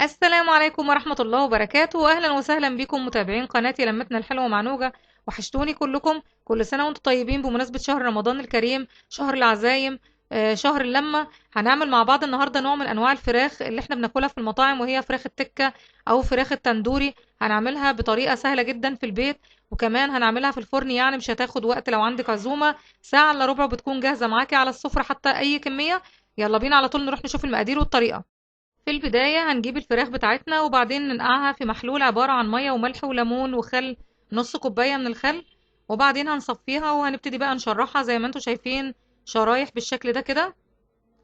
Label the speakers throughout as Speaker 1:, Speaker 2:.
Speaker 1: السلام عليكم ورحمة الله وبركاته، وأهلا وسهلا بكم متابعين قناتي لمتنا الحلوة مع نوجة. وحشتوني كلكم، كل سنة وانتم طيبين بمناسبة شهر رمضان الكريم، شهر العزايم، شهر اللمة. هنعمل مع بعض النهاردة نوع من أنواع الفراخ اللي احنا بناكلها في المطاعم، وهي فراخ التكة أو فراخ التندوري. هنعملها بطريقة سهلة جدا في البيت، وكمان هنعملها في الفرن، يعني مش هتاخد وقت. لو عندك عزومة ساعة إلا ربع بتكون جاهزة معاكي على السفرة، حتى أي كمية. يلا بينا على طول نروح نشوف المقادير والطريقة. في البداية هنجيب الفراخ بتاعتنا وبعدين ننقعها في محلول عبارة عن مية وملح وليمون وخل، نص كوباية من الخل، وبعدين هنصفيها وهنبتدي بقى نشرحها زي ما انتم شايفين شرايح بالشكل ده كده.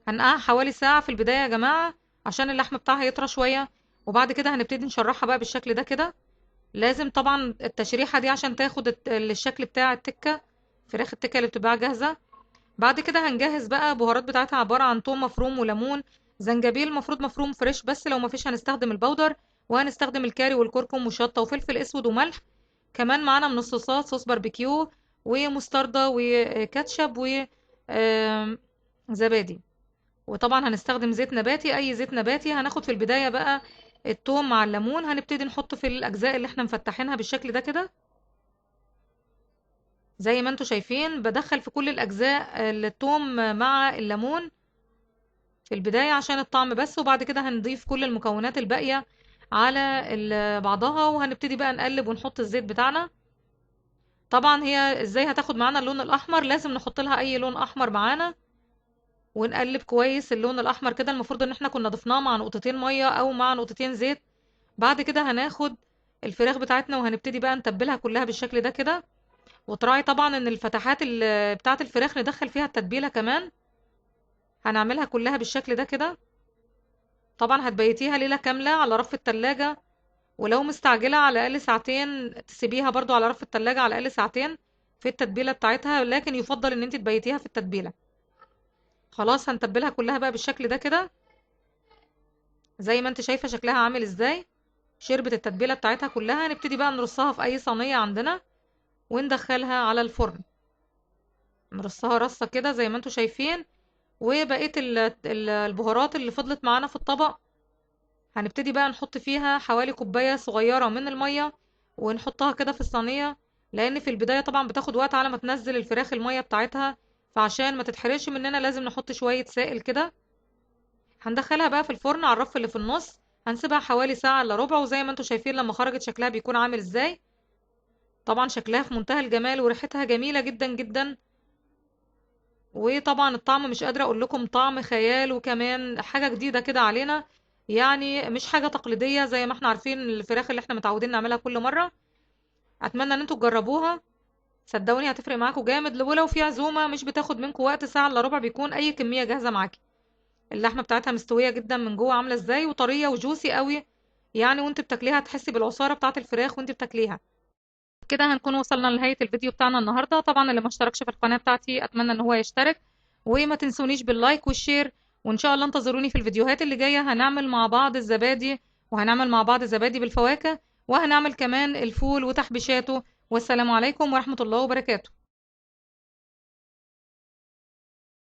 Speaker 1: هنقعها حوالي ساعة في البداية يا جماعة عشان اللحم بتاعها يطرى شوية، وبعد كده هنبتدي نشرحها بقى بالشكل ده كده. لازم طبعا التشريحة دي عشان تاخد الشكل بتاع التكة، فراخ التكة اللي بتتباع جاهزة. بعد كده هنجهز بقى بهارات بتاعتها عبارة عن توم مفروم وليمون، زنجبيل المفروض مفروم fresh، بس لو مفيش هنستخدم ال powder، وهنستخدم الكاري والكركم وشطة وفلفل اسود وملح. كمان معانا من الصوصات صوص باربيكيو ومستردة وكاتشب وزبادي، وطبعا هنستخدم زيت نباتي، اي زيت نباتي. هناخد في البداية بقى التوم مع الليمون، هنبتدي نحط في الاجزاء اللي احنا مفتحينها بالشكل ده كده زي ما انتم شايفين. بدخل في كل الاجزاء التوم مع الليمون في البداية عشان الطعم بس، وبعد كده هنضيف كل المكونات الباقية على بعضها، وهنبتدي بقى نقلب ونحط الزيت بتاعنا. طبعا هي ازاي هتاخد معانا اللون الاحمر، لازم نحط لها اي لون احمر معانا، ونقلب كويس اللون الاحمر كده. المفروض ان احنا كنا ضفناه مع نقطتين مية او مع نقطتين زيت. بعد كده هناخد الفراخ بتاعتنا وهنبتدي بقى نتبلها كلها بالشكل ده كده، وتراعي طبعا ان الفتحات بتاعه الفراخ ندخل فيها التتبيله كمان. هنعملها كلها بالشكل ده كده. طبعا هتبيتيها ليلة كاملة على رف التلاجة، ولو مستعجلة على الأقل ساعتين تسيبيها برضو على رف التلاجة على الأقل ساعتين في التتبيلة بتاعتها، لكن يفضل ان انت تبيتيها في التتبيلة. خلاص هنتبلها كلها بقى بالشكل ده كده زي ما انت شايفة شكلها عامل ازاي، شربت التتبيلة بتاعتها كلها. هنبتدي بقى نرصها في اي صينية عندنا وندخلها على الفرن، نرصها رصة كده زي ما انتوا شايفين. وبقية البهارات اللي فضلت معانا في الطبق هنبتدي بقى نحط فيها حوالي كوباية صغيرة من المية، ونحطها كده في الصينية، لان في البداية طبعا بتاخد وقت على ما تنزل الفراخ المية بتاعتها، فعشان ما تتحرقش مننا لازم نحط شوية سائل كده. هندخلها بقى في الفرن على الرف اللي في النص، هنسيبها حوالي ساعة الا ربع، وزي ما انتوا شايفين لما خرجت شكلها بيكون عامل ازاي. طبعا شكلها في منتهى الجمال وريحتها جميلة جدا جدا، وطبعا الطعم مش قادرة اقول لكم، طعم خيال، وكمان حاجة جديدة كده علينا، يعني مش حاجة تقليدية زي ما احنا عارفين الفراخ اللي احنا متعودين نعملها كل مرة. اتمنى ان انتوا تجربوها، صدقوني هتفرق معاكم جامد. ولو في عزومة مش بتاخد منكم وقت، ساعة الا ربع بيكون اي كمية جاهزة معاكي. اللحمة بتاعتها مستوية جدا من جوه عاملة ازاي، وطرية وجوسي قوي يعني، وانت بتاكليها تحسي بالعصارة بتاعت الفراخ وانت بتاكليها. كده هنكون وصلنا لنهاية الفيديو بتاعنا النهاردة. طبعا اللي ما اشتركش في القناة بتاعتي اتمنى ان هو يشترك، وما تنسونيش بال like وال share، وان شاء الله انتظروني في الفيديوهات اللي جاية. هنعمل مع بعض الزبادي، وهنعمل مع بعض الزبادي بالفواكه، وهنعمل كمان الفول وتحبيشاته. والسلام عليكم ورحمة الله وبركاته.